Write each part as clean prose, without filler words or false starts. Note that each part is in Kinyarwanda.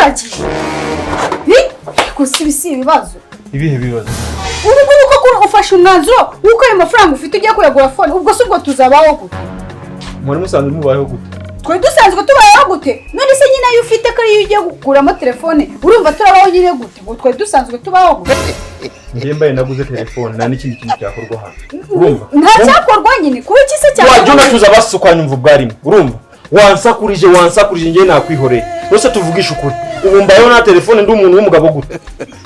Uragiye. Gusa ibi si ibibazo? Ibihe bibazo? Ubu ngubu koko ufashe umwanzuro w'uko ayo mafaranga ufite ugiye kuyagura phone? Ubwo si ubwo tuzabaho gute? Muri musanzwe mubayeho gute? Twari dusanzwe tubayeho gute? None se nyine ayo ufite ko ariyo ugiye kuguramo telefone, urumva turabaho nyine gute? Ngo twari dusanzwe tubaho gute? Njye mbaye naguze telefone, nta n'ikindi kintu cyakorwa hano, urumva? Nta cyakorwa nyine, kuba iki se Wajya cyakorwa? Unacuza basukanya ubwa rimwe, urumva? Wansakurije, wansakurije, njye nakwihoreye. Rwose tuvugishe ukuri, ubu mbayeho nta telefone ndi umuntu w'umugabo gute?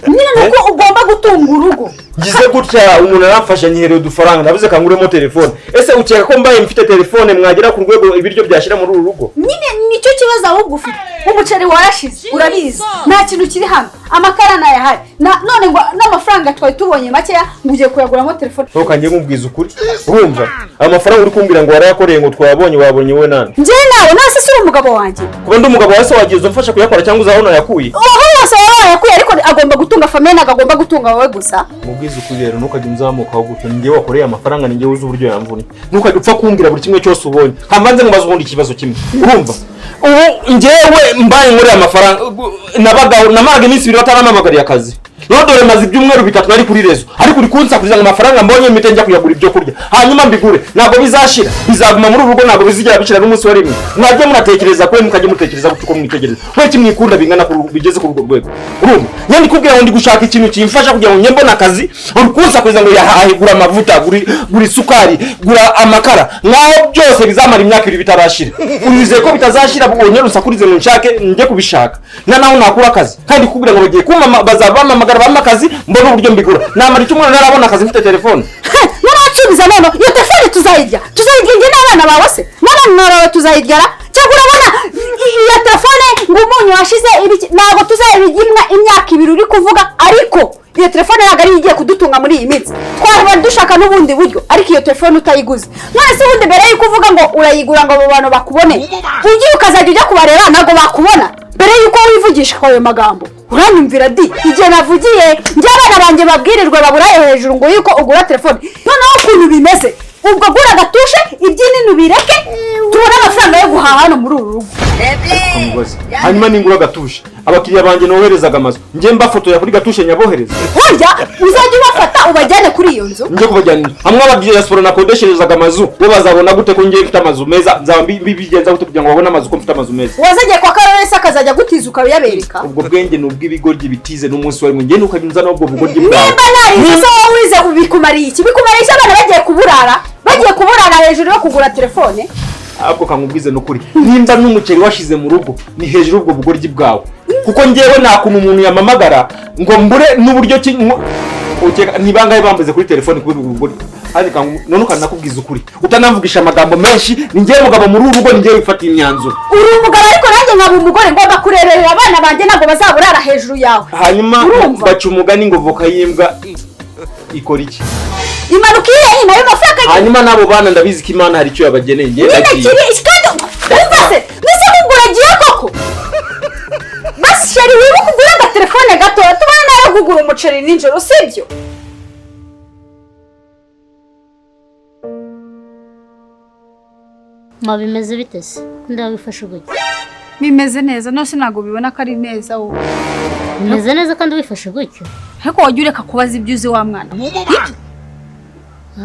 Nyine ni uko ugomba gutunga urugo. Ngize gutya umuntu aramfasha, nyihereye udufaranga, ndavuze kanguremo telefone. Ese ukeka ko mbaye mfite telefone mwagera ku rwego ibiryo byashyira muri uru rugo? Nyine nicyo kibazo ahubwo ufite. Umuceri warashize, urabizi, nta kintu kiri hano, amakara ntayahari. None ngo n'amafaranga twari tubonye makeya ngo ugiye kuyaguramo telefone. Ntukange nkubwiza ukuri, urumva? Ayo mafaranga uri kumbwira ngo warayakoreye, ngo twabonye, wabonye wowe nande? Njyewe nawe nase si uri umugabo wanjye? Kuba ndi umugabo wawe se wagiye umfasha kuyakora cyangwa uzaho nayakuye? Aho hose waba wayakuye, ariko agomba gutunga famille, ntabwo agomba gutunga wowe gusa. Mubwiza ukuri rero, ntukajya unzamukaho gutyo. Ni njyewe wakoreye amafaranga, ni njyewe uzi uburyo yamvunye. Ntukajya upfa kumbwira buri kimwe cyose ubonye. Kambanze nkubaze ubundi ikibazo kimwe, urumva? Ubu njyewe mbaye nkoreye amafaranga, nabagaho namaraga iminsi 2 batarampamagariye akazi. Rero dore maze ibyumweru 3 nari kuri réseau, ariko uri kunsakuriza ngo amafaranga mbonye mpite njya kuyagura ibyo kurya, hanyuma mbigure. Ntabwo bizashira, bizaguma muri uru rugo, ntabwo bizigera bishira n'umunsi wa rimwe. Mwajya munatekereza kwe, mukajya mutekereza gutyo uko mwitegereza kwe kimwikunda bingana bigeze kuri urwo rwego, urumva? Njye ndikubwira ngo ndi gushaka ikintu kimfasha kugira ngo njye mbone akazi, uri kunsakuriza ngo yahahe, gura amavuta, gura isukari, gura amakara, nkaho byose bizamara imyaka 2 bitarashira. Urizeye ko bitazashira? Wongere usakurize ngo nshake njye kubishaka na naho nakura akazi, kandi kubwira ngo bagiye kumama, bazaba bampamagara bampa akazi, mbone uburyo mbigura. Namara icyumweru ntarabona akazi mfite telefone. Nturansubiza. None iyo telefone tuzayirya, tuzayirya njye n'abana bawe se, n'abana bawe tuzayiryara? Cyangwa urabona iyo telefone ngo umunyu washize ibiki, ntabwo tuzayirya imyaka 2 uri kuvuga. Ariko iyo telefone ntabwo ariyo igiye kudutunga muri iyi minsi. Twaba dushaka n'ubundi buryo, ariko iyo telefone utayiguze. None se ubundi mbere y'uko uvuga ngo urayigura ngo abo bantu bakubone, ugiye ukazajya ujya kubareba, ntabwo bakubona mbere y'uko wivugisha ayo magambo. Uranyumvira di? Igihe navugiye njye abana banjye babwirirwe baburaye hejuru ngo yuko ugura telefone. Noneho ukuntu bimeze, ubwo gura agatushe, iby'inini ubireke, tubone amafaranga yo guhaha hano muri uru rugo. Kamubaze. Hanyuma ningura gatushe, abakiriya banjye noherezaga amazu, njye mbafotoya kuri gatushe nyabohereza? Burya uzajya ubafata ubajyane kuri iyo nzu. Njye kubajyana hamwe aba diaspora nakodesherezaga amazu, bo bazabona gute ko njye mfite amazu meza? Nzaba mbigenza gute kugira ngo babone amazu ko mfite amazu meza? Wazagiye kwa Karori se akazajya agutiza ukabiyabereka? Ubwo bwenge ni ubw'ibigoryi bitize n'umunsi wari njye. Ntukajya unzana ubwo bugoryi bwawe. Nimba narize se wowe wize bikumariye iki? Bikumariye iki? Abana bagiye kuburara, bagiye kuburara hejuru yo kugura telefone. Ahubwo kankubwize n'ukuri, nimba n'umuceri washize mu rugo ni hejuru ubwo bugoryi bwawe, kuko njyewe nta kuntu umuntu yamamagara ngo mbure n'uburyo ki ukeka ni bangahe bambuze kuri telefone kubera ubwo bugoryi. Ariko none ukanakubwiza ukuri, utanamvugisha amagambo menshi, ni njyewe mugabo muri uru rugo, ni njyewe wifatiye imyanzuro. Uri umugabo, ariko nanjye nkaba umugore, ngomba kureberera abana banjye, ntabwo bazaburara hejuru yawe. Hanyuma Urumva? baca umugani ngo voka y'imbwa ikora iki? Impanuka iriya nyine, ayo mafaranga. Hanyuma n'abo bana ndabizi ko Imana hari icyo yabageneye, njye Nyine ndagiye. kiri kandi umva se, nese ahubwo uragiye koko? Basi chéri, wibuke ugure agatelefone gatoya, tubone nayo kugura umuceri nijoro, sibyo? Ma, bimeze bite se? Ndabifashe gutya. Bimeze neza. Nose ntabwo bibona ko ari neza wowe? Bimeze neza kandi wifashe gutyo. Ariko wajya ureka kubaza ibyo uzi wa mwana.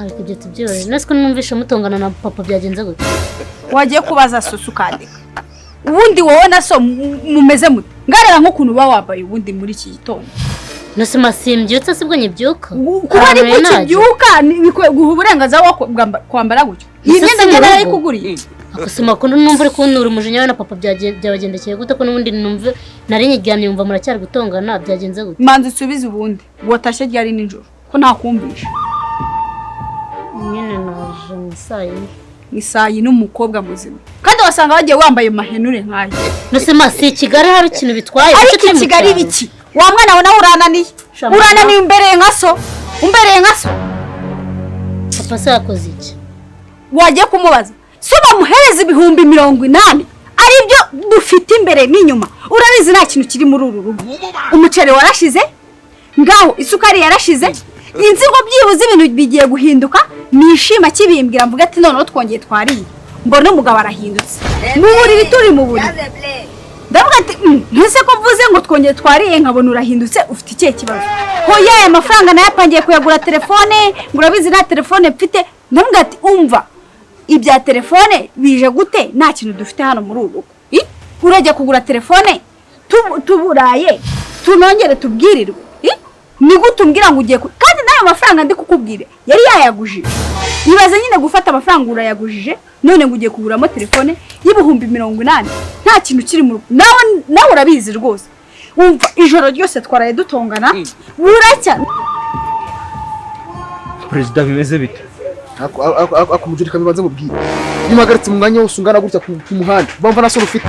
Ariko ibyo tubyihorere. Nese ko numvishe mutongana na papa, byagenze gutya? Wagiye kubaza soso ukandika. Ubundi wowe na so mumeze mute? Ngareba nk'ukuntu uba wambaye ubundi muri iki gitondo. Nese ma, simbyutse sibwo nyibyuka? Kuba ari Ahantu nari najya. kukibyuka guha uburenganzira bwo kwambara gutyo? Iyi Ese myenda si mu njye rugo? narayikuguriye. Akasoma ko numva uri kuntura umujinya we na papa, byabagendekeye gute? Ko n'ubundi numva nari nyiryamye yumva muracyari gutongana, byagenze gute? Manza usubize ubundi, watashye ryari nijoro ko ntakumvisha? Nyine naje mu saa yine. Ni saa yine, umukobwa muzima, kandi wasanga wagiye wambaye mahenure nk'aya. Nese ma, si i Kigali hari ikintu bitwaye? Ariko Kuki i turi mu Kigali cyaro? biki? Wa mwana we, nawe urananiye. Shamana. Urananiye, umbereye nka so, umbereye nka so. Papa se yakoze iki? Wagiye kumubaza so, bamuhereza 80,000 aribyo dufite imbere n'inyuma. Urabizi nta kintu kiri muri uru rugo. Umuceri warashize, ngaho isukari yarashize, inzigo. Byibuze ibintu bigiye guhinduka, nishima kibimbwira mvuga ati noneho twongeye twariye, mbona umugabo arahindutse. Mu buriri, turi mu buriri. Ndavuga ati ntese ko mvuze ngo twongeye twariye nkabona urahindutse, ufite ikihe kibazo? Hoya, aya mafaranga nayapangiye kuyagura telefone, ngo urabizi nta telefone mfite. Ndavuga ati umva, ibya telefone bije gute? Nta kintu dufite hano muri uru rugo. Urajya kugura telefone tuburaye, tunongere tubwirirwe? Ni gute umbwira ngo ugiye kandi n'ayo mafaranga ndi kukubwira yari yayagujije? Ibaze nyine gufata amafaranga urayagujije, none ngo ugiye kuguramo telefone y'80,000, nta kintu kiri mu rugo. Nawe urabizi rwose. Wumva ijoro ryose twaraye dutongana, buracya. Perezida, bimeze bite? Ako mujurika, bibanze mubwire. Nimpagaritse mu mwanya wose ungana gutya ku muhanda, bamva na soro ufite.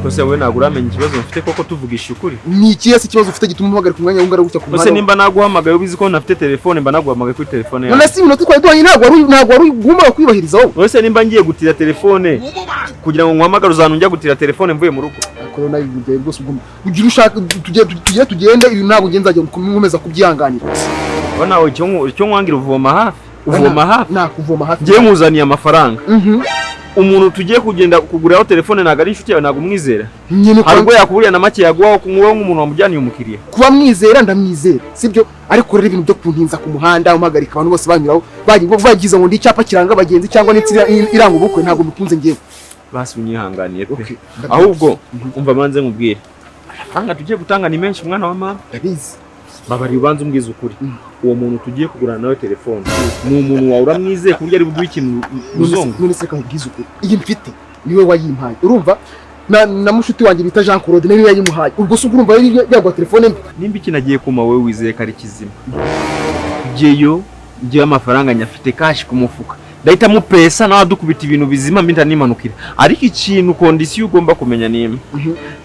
Rwose wowe ntabwo uramenya ikibazo mfite koko, tuvugisha ukuri. Ni ikihe se ikibazo ufite gituma umpagarika umwanya ungana gutya ku Ese muhanda? nimba naguhamagaye ubizi ko ntafite telefone, mba naguhamagaye kuri telefone yawe. None se iminota twari duhanye ntabwo wari ugomba kuyubahiriza wowe? Ese nimba ngiye gutira telefone kugira ngo nguhamagare, uzantu njya gutira telefone mvuye mu rugo? Ariko rero nawe ibintu byawe rwose ugomba ugira ushaka tugende tugende, ibi ntabwo ngiye nzajya nkomeza kubyihanganira. Wowe nawe icyo nkwangira, uvoma hafi, uvoma hafi. Nakuvoma hafi. Ngiye nkuzaniye amafaranga, umuntu tugiye kugenda kuguriraho telefone ntabwo ari inshuti yawe, ntabwo umwizera. Nyine. Hari ubwo yakuburiye na make yaguhaho wowe nk'umuntu wamujyaniye umukiriya. Kuba mwizera, ndamwizera, sibyo? Ariko rero ibintu byo kuntinza ku muhanda, umpagarika abantu bose banyuraho, bagize ngo ndi icyapa kiranga abagenzi cyangwa n'inzira iranga ubukwe, ntabwo bikunze ngewe. Basi unyihanganiye pe. Okay, ndabyumva. Ahubwo umva, manze nkubwire, amafaranga tugiye gutanga ni menshi, mwana wa mama. Ndabizi. Babari, ubanza umbwize ukuri, uwo muntu tugiye kugurana nawe telefone ni umuntu wawe uramwizeye ku buryo ari buguhe ikintu uzonga? None se reka nkubwize ukuri, iyi mfite niwe wayimpaye, urumva? Na mushuti wanjye bita Jean Claude nawe yayimuhaye. Ubwo se urumva yari yaguha telefone mbi? Nimba ikintu agiye kuma, wowe wizeye ko ari kizima, tugeyo. Njyewe amafaranga nyafite cash ku mufuka, ndahita mupesa nawe adukubita ibintu bizima, mpita nimanukira. Ariko ikintu, condition ugomba kumenya ni imwe: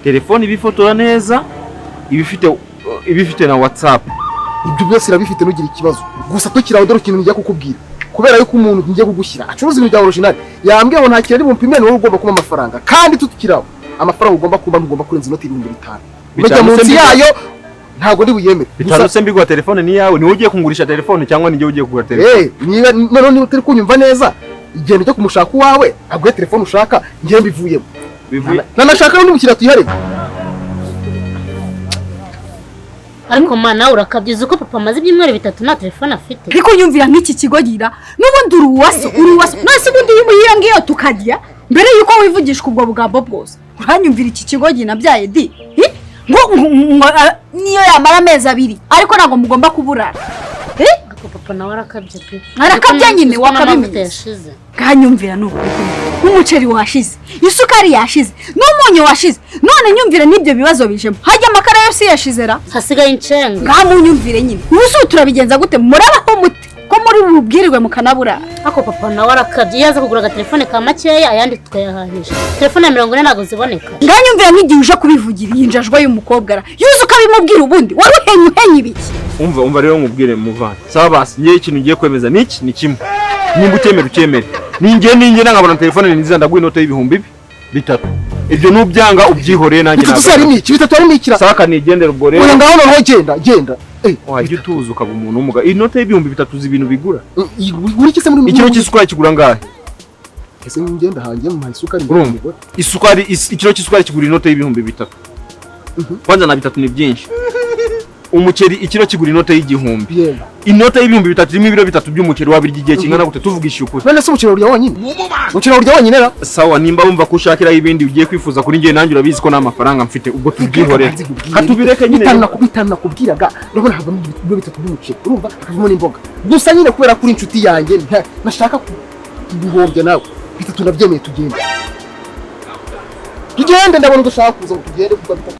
telefone iba ifotora neza, iba ifite na WhatsApp. Ibyo byose irabifite, ntugire ikibazo. Gusa tukiri aho, dore ikintu ngiye kukubwira. Kubera yuko umuntu ngiye kugushyira acuruza ibintu bya original, yambwiye ngo nta kintu ari bumpime, ni wowe ugomba kuba amafaranga. Kandi tutukiri aho, amafaranga ugomba kuba ntugomba kurenza inoti 5000. Urajya Bitanu se munsi yayo ntabwo ndi buyemere. Bitanu se mbiguha telefone ni yawe? Niwe ugiye kungurisha telefone cyangwa ni njyewe ugiye kugura telefone? Eh, niba noneho niba utari kunyumva neza, igenda ujya kumushaka uwawe aguhe telefone ushaka, njyewe mbivuyemo. Bivuye. Nanashaka n'undi mukiriya tuyiharire. Ariko mana, nawe urakabya. Uzi ko papa amaze ibyumweru 3 nta telefone afite? Ariko nyumvira nk'iki kigo gira n'ubundi uri uwaso, uri uwaso. None se ubundi iyo iyo ngiyo tukajya mbere yuko wivugishwa ubwo bugambo bwose, uranyumvira iki kigo nabyaye di? Hi? Ngo niyo yamara amezi 2, ariko ntabwo mugomba kuburara. Eh? Ariko papa nawe arakabye pe. Arakabya nyine, Uzi ko n'amavuta wakabimenye. yashize. Kanyumvira ni ukuri, n'umuceri washize, isukari yashize, n'umunyu washize. None nyumvira n'ibyo bibazo bijemo, hajya amakara yose yashize ra. Hasigaye incenga. Ngamunyumvire nyine, ubu se turabigenza gute? Murabaho mute ko muri bubwirirwe mukanabura? Ariko papa nawe arakabye. Iyo aza kugura agatelefone ka makeya, ayandi tukayahahisha. Telefone ya 40 ntabwo ziboneka. Nganyumvira nk'igihe uje kubivugira iyi njajwa y'umukobwa ra, yuze ukabimubwira, ubundi wari uhenye uhenye ibiki? Umva, umva rero nkubwire muvana. Sawa basi, ngewe ikintu ngiye kwemeza niki ni kimwe, nimba ucyemera ucyemere. Ninjye nkabona telefone ni nziza, ndaguha inote y'3000. Ibyo nubyanga ubyihoreye, nanjye. Bitatu se harimo iki? Bitatu harimo ikira? Sawa, kanigendera ubwo rero. Oya, ngaho noneho genda, genda. Eh, Wajya utuza ukaba umuntu w'umugabo. Inote y'3000 uzi ibintu bigura? Uri iki se muri Ikiro cy'isukari kigura angahe? Ese ngenda hanjye muhaye isukari? Urumva isukari, ikiro cy'isukari kigura inote y'3000. Kwanza na bitatu ni byinshi. Umuceri ikiro kigura inote y'1000. Yego. Inote y'3000 irimo ibiro 3 by'umuceri, wabirya igihe kingana gute, tuvugisha ukuri? None se umuceri urya wonyine? Umuceri urya wonyine ra? Sawa, nimba wumva ko ushakiraho ibindi ugiye kwifuza kuri njye, nanjye urabizi ko nta mafaranga mfite, ubwo tubyihorere, katubireke nyine. Bitanu nakubwiraga, urabona havamo ibiro 3 by'umuceri, urumva, hakavamo n'imboga. Gusa nyine kubera ko uri inshuti yanjye, nashaka kuguhombya nawe, bitatu ndabyemeye. Tugende, tugende, ndabona udashaka kuza ngo tugende kuko bitatu.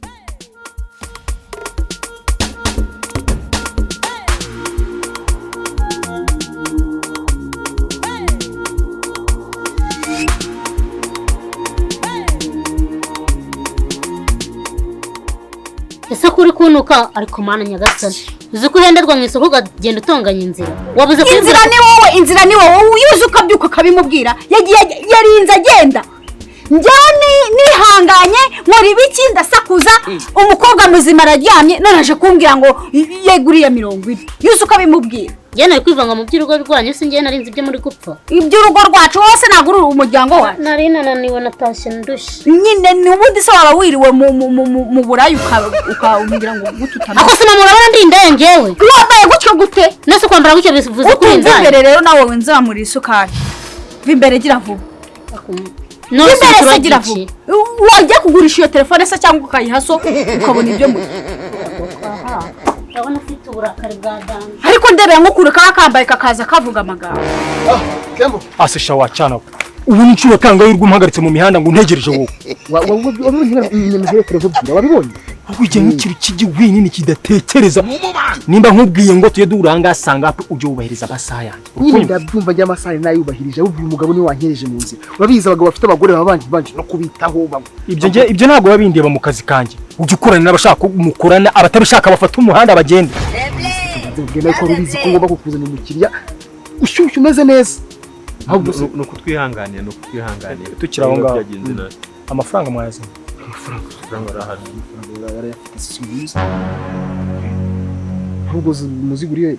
Ese ko uri kunuka? Ariko mana nyagasani, uzi ko uhenderwa mu isoko ukagenda utonganya inzira wabuze? Inzira ni wowe, inzira ni wowe. Uyuze ukabyuka ukabimubwira, yagiye yarinze agenda. Njyewe nihanganye nkora ibiki ndasakuza, umukobwa muzima araryamye, none aje kumbwira ngo yeguriye 40. Yuzuka ukabimubwira. Njye nari kwivanga mu by'urugo rwanyu, se njye nari nzi ibyo muri gupfa. Iby'urugo rwacu wose ntabwo uri umuryango wacu. Nari nananiwe natashye ndushye. Nyine n'ubundi se waba wiriwe mu burayi ukambwira ngo gututana. Ako se murabona ndi indaya njyewe. Wambaye gutyo gute? Nese kwambara gutyo bivuze ko uri indaya. Imbere rero nawe winzamura isukari. Imbere gira vuba. None se gira vuba. Wajya kugurisha iyo telefone se cyangwa ukayiha so ukabona ibyo muri. Ndabona ufite uburakari bwa dame. Ariko ndebera nko kure kakambaye kakaza kavuga amagambo. Ah, Kembo. Asesha wacana. Ubu n'inshuro kanga y'urwo mpagaritse mu mihanda ngo ntegereje wowe. Wabibonye? Ahubwo nk'ikintu cy'igihwinini kidatekereza. Nimba nkubwiye ngo tuye duranga sanga ujye wubahiriza amasaha yanjye. Nyine ndabyumva njye amasaha nayubahirije, ahubwo uyu mugabo niwe wankereje mu nzira. Urabizi abagabo bafite abagore baba banje no kubitaho bamwe. Ibyo ntabwo babindeba mu kazi kanjye. Ujye ukorana n'abashaka mukorana, abatabishaka bafata umuhanda bagende. Ndabwira ko ubizi ko ngomba kukuzanira umukiriya ushyushye umeze neza. Ahubwo no kutwihanganira no kutwihanganira. Tukiri aho ngaho. Amafaranga mwayazanye. Amafaranga arahari. Ahubwo muziguriye.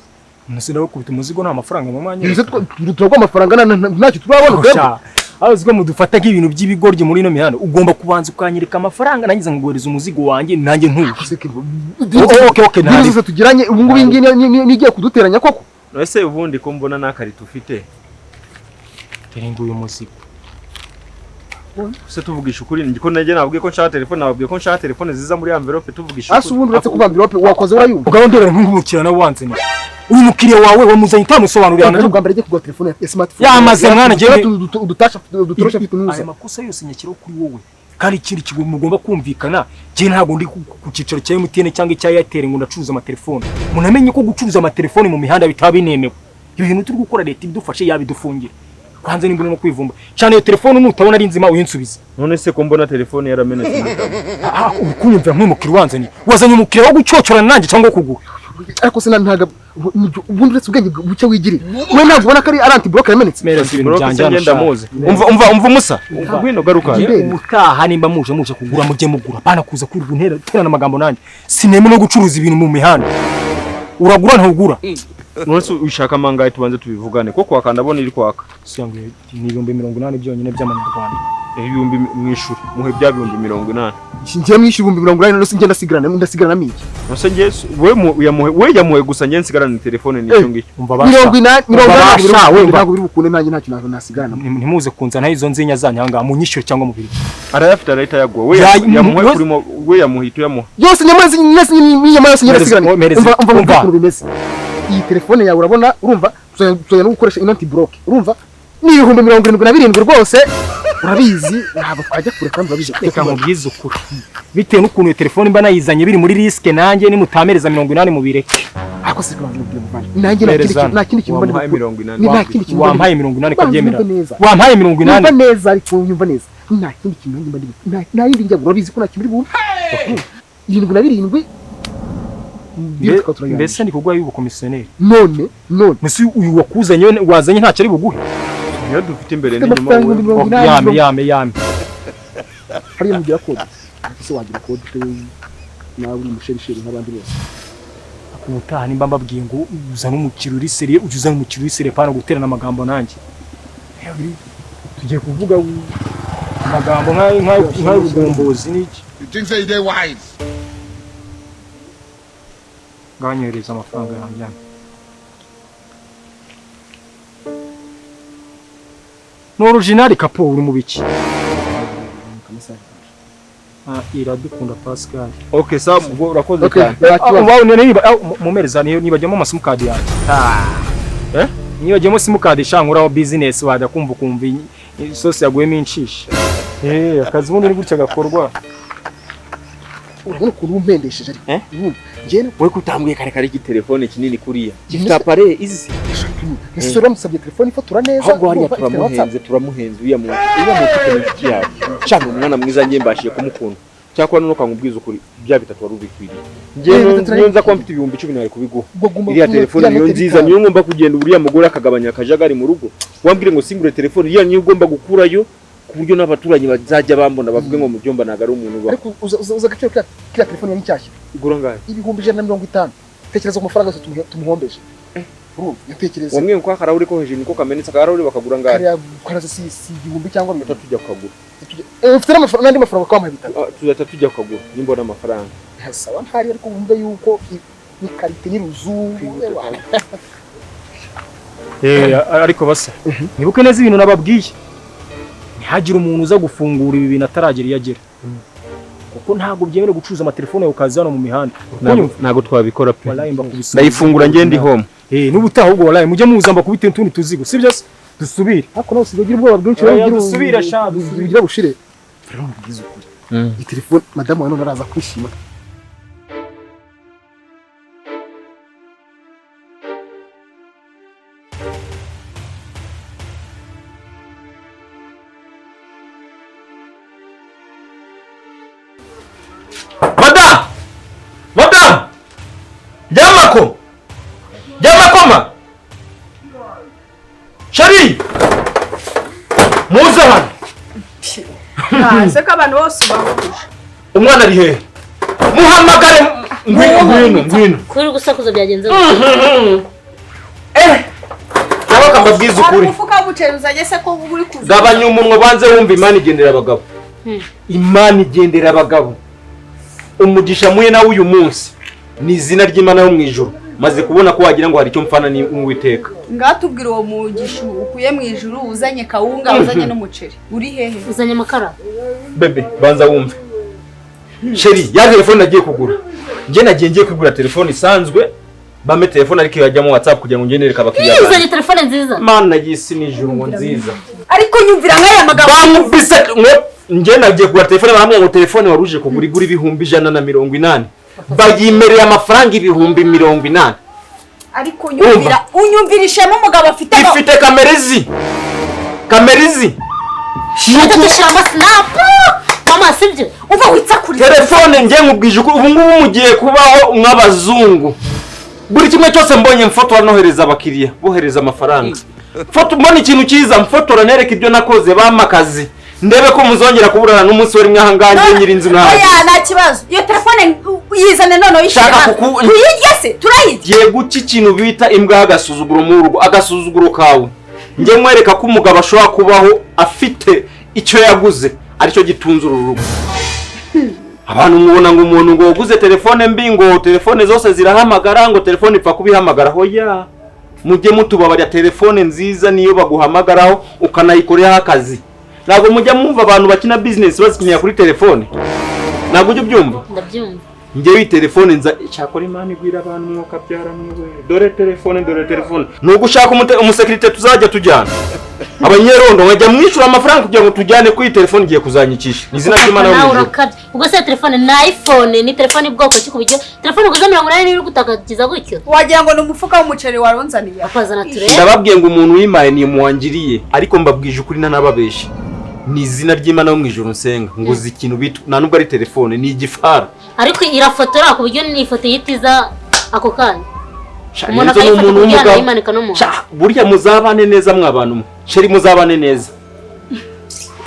Nase ndabakubita umuzigo nta mafaranga mama nyine. Nize turagwa amafaranga ntacyo turabona. Aho uziko mudufata nk'ibintu by'ibigoryi muri ino mihanda, ugomba kubanza ukanyereka amafaranga nangiza nguhereza umuzigo wanjye nanjye ntuje. Okay nari tugiranye ubu ngubu ngiye nigiye kuduteranya koko. Ese ubundi ko mbona nakarita ufite? Dore nguyu muzigo. Se tuvugisha ukuri ndiko najye nabwiye ko nshaka telefone, nabwiye ko nshaka telefone ziza muri envelope, tuvugisha ukuri. Ase ubundi uretse kuba envelope wakoze urayumva. Ugabo ndebera nk'umukiriya nawe wanze. Uyu mukiriya wawe wamuzanye utamusobanurira na ubwa mbere agiye kugura telefone ya smartphone. Yamaze mwana ngiye udutasha udutorosha afite nuza. Aya makosa yose nyakira kuri wowe. Kandi ikindi kigo mugomba kumvikana, je ntabwo ndi ku cicaro cya MTN cyangwa icya Airtel ngo ndacuruza amatelefone. Munamenye ko gucuruza amatelefone mu mihanda bitaba binemewe. Ibi bintu turi gukora leta idufashe yabidufungira. Kwanze nimba no kwivumba. Cyane iyo telefone nutabona ari nzima uyinsubiza. None se ko mbona telefone yaramenetse umutabo. Ah, urukunyumvira nk'umukiriya wanzanye. Wazanye umukiriya wo gucyocorana nanjye cyangwa kugura. Ariko se ntaga ubundi uretse ubwenge buke wigirira. We ntabwo ubona ko ari anti block yamenetse. Mereza ibintu byanjye ndamuzi. Umva Musa. Ngwino garuka. Ubutaha nimba muje kugura mujye mugura. Bana kuza kwirirwa untera terana amagambo nanjye. Sineme no gucuruza ibintu mu mihanda. Uragura ntugura. None se ushaka mangaye tubanze tubivugane ko kwaka ndabona iri kwaka. Siyangu ni 80,000 byonyine by'amanyarwanda. Ibihumbi mwishura muhe bya 80,000. Ngiye mwishyura 80,000 none se ngenda ndasigarana miki. Nose ngiye we yamuhe gusa ngiye nsigarana telefone n'icyo ngicyo. Umva basha. 80 we ntabwo biri bukunde nanjye ntacyo nasigarana. Ntimuze kunzana izo nzinya zanyu hanga munyishyure cyangwa mubiri. Arayafite arahita yaguha. We yamuhe kurimo we yamuhito yamuha. Yose nyamazi nyamazi ndasigarana. Umva ukuntu bimeze. Iyi telefone yawe urabona urumva tuzoya no gukoresha inanti block urumva ni 77,000 rwose urabizi ntabwo twajya kure kandi urabizi. Reka nkubwize ukuri bitewe n'ukuntu iyo telefone mba nayizanye biri muri risk nanjye nimutamereza 80 mubireke. Ako se kubanza ubwire muvandi nanjye nta kindi kintu mbona 80 wampaye 80 kabyemera wampaye 80 nyumva neza ariko nyumva neza nta kindi kintu nanjye mba nta yindi njya urabizi ko nta kintu buri 77. Mbese ndi kuguha y'ubukomisiyoneri none mbese uyu wakuzanye wazanye ntacyo ari buguhe. Niyo dufite imbere n'inyuma. Yame hariya mugira kode ese wagira kode nawe uri umusherisheri nk'abandi bose. Ubutaha nimba mbabwiye ngo uzane umukiriya uri seriye ujye uzana umukiriya uri seriye pana guterana amagambo nanjye. Tugiye kuvuga amagambo nk'ay'ubugombozi n'iki. You think say they wise. Nganyohereza amafaranga yanjye. Ni original kapo uri mu biki? Iradukunda Pascal. Okay sawa ubwo urakoze cyane. Mumereza nibajyamo amasimukadi yanjye. Nibajyamo simukadi shankuraho business wajya kumva ukumva isosi yaguyemo inshishi. Akazi ubundi ni gutya gakorwa. Urabona ukuntu umpendesheje ariko. Njye we kutambwiye kare kare igitelefone kinini kuriya. Gifite appareil izi. Ese uramusabye telefone ifotora neza. Ahubwo hariya turamuhenze uriya muntu ufite inshuti yawe. Cyangwa umwana mwiza ngiye mbashiye kumukunda. Cyakora none ukangubwiza ukuri bya bitatu wari ubikwiriye. Ngiye nza kuba mfite 10,000 nari kubiguha. Iriya telefone niyo nziza niyo ngomba kugenda uriya mugore akagabanya akajagari mu rugo. Wambwire ngo singure telefone iriya niyo ugomba gukurayo ku buryo n'abaturanyi bazajya bambona bavuge ngo mu byumba ntago ari umuntu ubaho. Ariko uza agaciro kiriya telefone yari nshyashya. Igura angahe? 150,000. Tekereza ku mafaranga yose tumuhombeje. Urumva, yatekereza. Wambwiye ko akarahuri ko hejuru niko kamenetse, akarahuri bakagura angahe? Kariya karaza si 1000 cyangwa 300 tujya kukagura. Ufite n'amafaranga n'andi mafaranga kwamuha 5. Tuzahita tujya kukagura nimbona amafaranga. Sawa ntari, ariko wumve yuko ni karite ni ruzungu. Ariko basa nibuke neza ibintu nababwiye, ntihagire umuntu uza gufungura ibi bintu ataragera iyo agera, kuko ntabwo byemerewe gucuruza amatelefone yawe ukaza hano mu mihanda. Ntabwo twabikora pe, ndayifungura ngende ndi home. N'ubutaha ahubwo wallahi mujye muza mbakubite utundi tuzigo, sibyo se? Dusubire. Ariko nawe usigaye ugira ubwoba bwinshi, dusubire sha, dusubire bushire. Rero mubwize ukuri, iyi telefone madamu wa none araza kwishima. Madam! Jamako! Jamakoma! Shari! Muze hano! Seka abantu bose ubahuje. Umwana ari hehe? Muhamagare ngwino. Kuri gusakuza byagenze. Nabaka mbabwiza ukuri. Umufuka w'umuceri uzanye se ko uri kuza? Gabanya umunwa banze wumva Imana igendera abagabo. Imana igendera abagabo. Umugisha muye nawe uyu munsi ni izina ry'Imana yo mu ijuru. Maze kubona ko wagira ngo hari icyo mfana ni Uwiteka. Ngatubwira uwo mugisha ukuye mu ijuru, uzanye kawunga, uzanye n'umuceri. Uri hehe? Uzanye amakara. Bebe, banza wumve. Sheri, ya telefone nagiye kugura. Nje nagiye ngiye kugura telefone isanzwe, bame telefone ariko yajyamo WhatsApp kugira ngo ngenereke abakiriya banjye. Uzanye telefone nziza. Mana y'isi n'ijuru ngo nziza. Ariko nyumvira nk'aya magambo. Bamubise ngo nje nagiye kugura telefone baramwe ngo telefone waruje kugura igura 180,000. Bayimereye amafaranga 80,000. Ariko nyumvira unyumvirishemo umugabo afite ifite kamerizi. Kamerizi. Nuko snap. Mama sibyo? Uva witsakuriza. Telefone ngiye nkubwije uko ubu ngubu mugiye kubaho nk'abazungu. Buri kimwe cyose mbonye mfotora nohereza abakiriya, bohereza amafaranga. Foto mbona ikintu cyiza mfotora nereka ibyo nakoze bamakazi. Ndebe ko muzongera kuburana n'umunsi wari mwahanganye nyirinzu nawe. Oya nta kibazo. Iyo telefone yizane none uyishaka. Tuyirye se turayirye. Yego guki ikintu bita imbwa agasuzuguro mu rugo, agasuzuguro kawe. Nge mwereka ko umugabo ashobora kubaho afite icyo yaguze aricyo gitunze uru rugo. Abantu mubona ngo umuntu ngo uguze telefone mbi ngo telefone zose zirahamagara ngo telefone ipfa kubihamagara. Hoya mujye mutubabarira, telefone nziza niyo baguhamagaraho ukanayikorera akazi. Ntabwo mujya mwumva abantu bakina business bazikinya kuri telefone. Ntabwo ujya ubyumva? Ndabyumva. Ngewe telefone nza cyakora Imana igwira abantu mwuka byara mwe. Dore telefone, dore telefone. Nuko ushaka umusekirite tuzajya tujyana. Abanyerondo bajya mwishura amafaranga kugira ngo tujyane kuri telefone igiye kuzanyikisha. Ni izina ry'Imana yo mu ijuru. Ubwo se telefone na iPhone ni telefone bwoko ki kubijyo? Telefone uguze 80 iri gutakagiza gutyo. Wagira ngo ni umufuka w'umuceri waronzaniye. Akazana turebe. Ndababwiye ngo umuntu wimaye ni muwangiriye, ariko mbabwije ukuri ntanababeshe. Ni izina ry'Imana yo mu ijuru nsenga nguze ikintu bita nta nubwo ari telefone ni igifara. Ariko irafotora ku buryo ni ifoto yitiza ako kanya. Umuntu akayifata kugira ayimanika no mu. Burya muzabane neza mwabantu mwe. Sheri muzabane neza.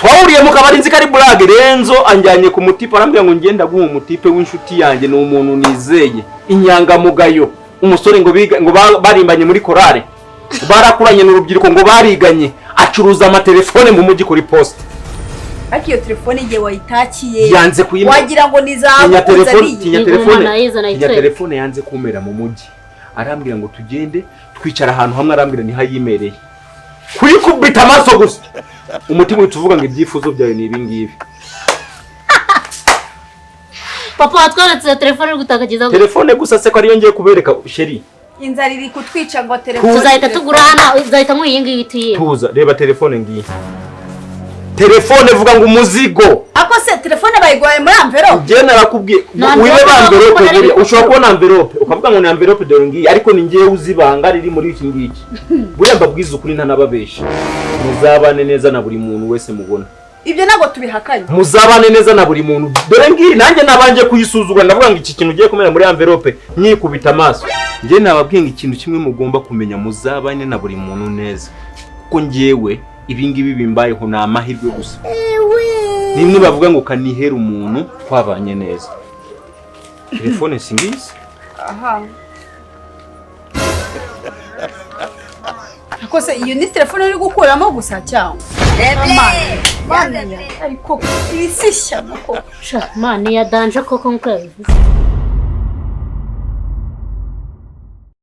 Twahuriye mu kabari nzi kari burage Renzo anjyanye ku mutipe arambwira ngo ngenda guha umutipe w'inshuti yanjye ni umuntu nizeye inyangamugayo umusore ngo biga ngo barimbanye muri korale barakuranye n'urubyiruko ngo bariganye acuruza amatelefone mu mujyi kuri poste. Ariko iyo telefone igihe wayitakiye yanze kuyimena wagira ngo ni zahabu uzaniye. Tinya telefone yanze kumera mu mujyi arambwira ngo tugende twicara ahantu hamwe arambwira ni hayimereye kuyikubita amaso gusa umutima utuvuga ngo ibyifuzo byawe ni ibi ngibi. Papa watweretse telefone uri gutakagiza telefone gusa se ko ariyo ngiye kubereka sheri. Inzara iri kutwica ngo telefone tuzahita tugura hano uzahita nk'iyi ngiyi tuyiye. Tuza reba telefone ngiyi. Telefone vuga ngo umuzigo. Ako se telefone bayigwaye muri envelope. Ngiye narakubwiye wibe envelope buriya ushobora kubona envelope ukavuga ngo ni envelope dore ngiyi ariko ni ngiye uzibanga riri muri iki ngiki. Buriya mbabwiza ukuri ntanababesha. Muzabane neza na buri muntu wese mubona. Ibyo ntabwo tubihakanye. Muzabane neza na buri muntu. Dore ngiyi nanjye nabanje kuyisuzugura ndavuga ngo iki kintu ugiye kumena muri envelope nyikubita amaso. Ngiye nababwiye ngo ikintu kimwe mugomba kumenya muzabane na buri muntu neza. Kuko ngiyewe Ibi ngibi bimbayeho ni amahirwe gusa. Nimwe bavuga ngo kanihere umuntu twabanye neza. Telefone singizi. Aha. Ariko se iyo ni telefone uri gukuramo gusa cyangwa? Mana, ariko ibi si ishyano koko. Sha mani ya danje koko nkuko yabivuze.